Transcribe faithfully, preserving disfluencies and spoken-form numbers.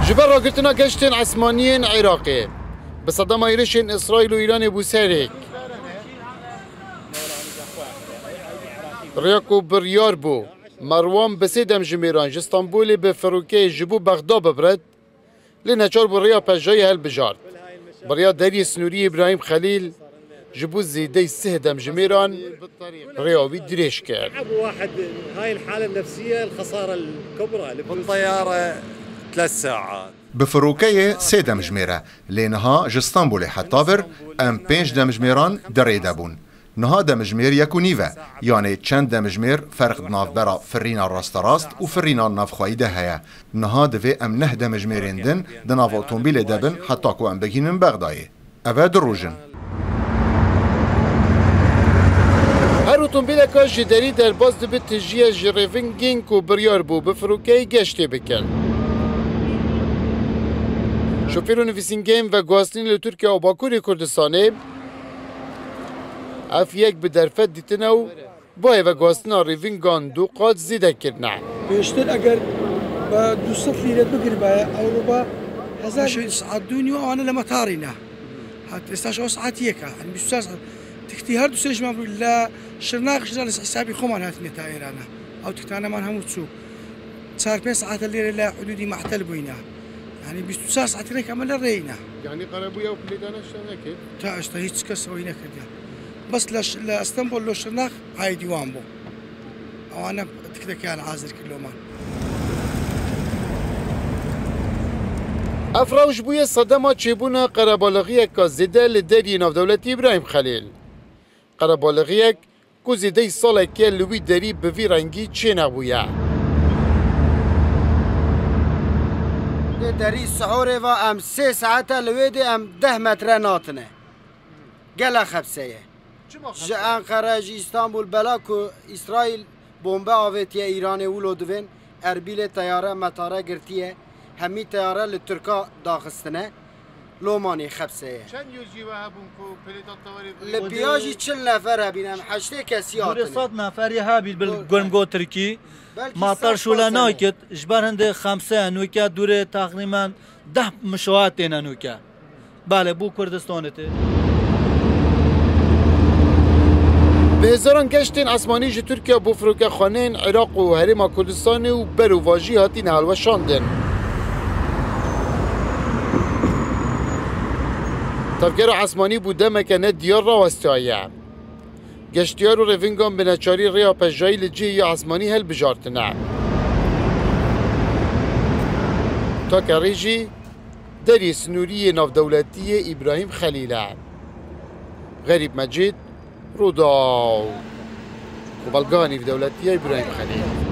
Ji ber ragirtina geştên esmanî yên Iraqê, bi sedema êrişên Îsraîl û Îranê bû serêk. Rêya ku biryar bû Merwan bi sê demjimêran ji Stenbolê bi firokeyê ji bo Bexda bibirit, lê neçar bû rêya pejayê helbijart. Bi rêya deriyê sinûrî Îbrahîm Xelîl ji bo zêdeyî sih demjimêran rêya wî dirêj kir. أبو واحد، هاي الحالة النفسية، الخسارة الكبرى. بالطيارة ثلاث ساعات. Bi firokeyê sê demjimêr e, lê niha ji Stenbolê heta vir em pênc demjimêran di rê de bûn. Niha demjimêr yek û nîv e, yanê çend demjimêr ferq di navbera firîna rasterast û firîna navxweyî de heye. Niha divê em neh demjimêrên din di nav otomobîlê de bin heta ku em bigihînin Bexdayê. Ev e du roj in. Her otomobîleka ji derî derbas dibe tijî ye ji rêvingên ku biryar bû bi firokeyê geştê bikin. Şofêr û nivîsîngehên veguhastinê li Tirkiye û Bakurê Kurdistanê ev yek bi derfet dîtine û bayê veguhastina rêvingan du qat zêde kirine. Pêştir eger bi du sed lîre bigiribaya Ewropa hezar. Saet dû nî û ane li metarî ne. Hat êsta ji o saet yek e. Yanî bîst û çar saet. Tiktî her du sê ji me bû li Şirnax, ji li hesabî xweman hatine ta êrana. Ew tiktaneman hemû çû. Çar pênc saete lêre li hudûdî Mehtel bûyne. Yanî bîst û çar saet rêk em li rêyne. Yanî qerebûya û pilêdana şte nekir? Ta êsta hiç kes ewî nekirdiye. Bes li Ş-, li Stenbol li Şirnax aîdî wan bû. Ewana tikdeke hazir kir loman. Ev rewş bûye sedema çêbûna qerebalixiyeke zêde li deriyê navdewletî Îbrahîm Xelîl. Qerebalixiyek ku zêdeyî salekê li wî derî bi vî rengî çênebûye. Li derî sihorê ve em sê saete li wê dê em deh metre natine. Gele xepse ye. Ji Enqere, ji Îstanbul, bela ku Îsraîl bombe avêtiye Îranê, wilo divên Erbîlê teyare metare girtiye, hemî teyare li Tirka daxistine, lomanê xepse ye. Çend yolcî we hebûn ku pilêta tawarê Li piya jî çil nefer hebîn, em heştê kesî hatine. Dûrê sed neferî hebî bil Gurm got Tirkî. Belkî Matar sed şûle fazla ne. Nakit, ji ber hindê xemse nûke dûrê teqrîben deh mişahat têne nûke. Belê, bû Kurdistanê tê. Bi hêzaran geştên esmanî ji Tirkiye bo firokexaneyên Iraq û Herêma Kurdistanê û berovajî hatine hilweşandin. Tevgera esmanî bû demeke nediyar rawestiyaye. Geştiyar û rêvingan bi neçarî rêya pejayî li cihê ya esmanî hilbijartine. Takerê jî derê sinûrî yê navdewletî yê Îbrahîm Xelîl e. Xerîb Mecîd, Rûdaw. Komelga Navdewletî ya Îbrahîm Xelîl.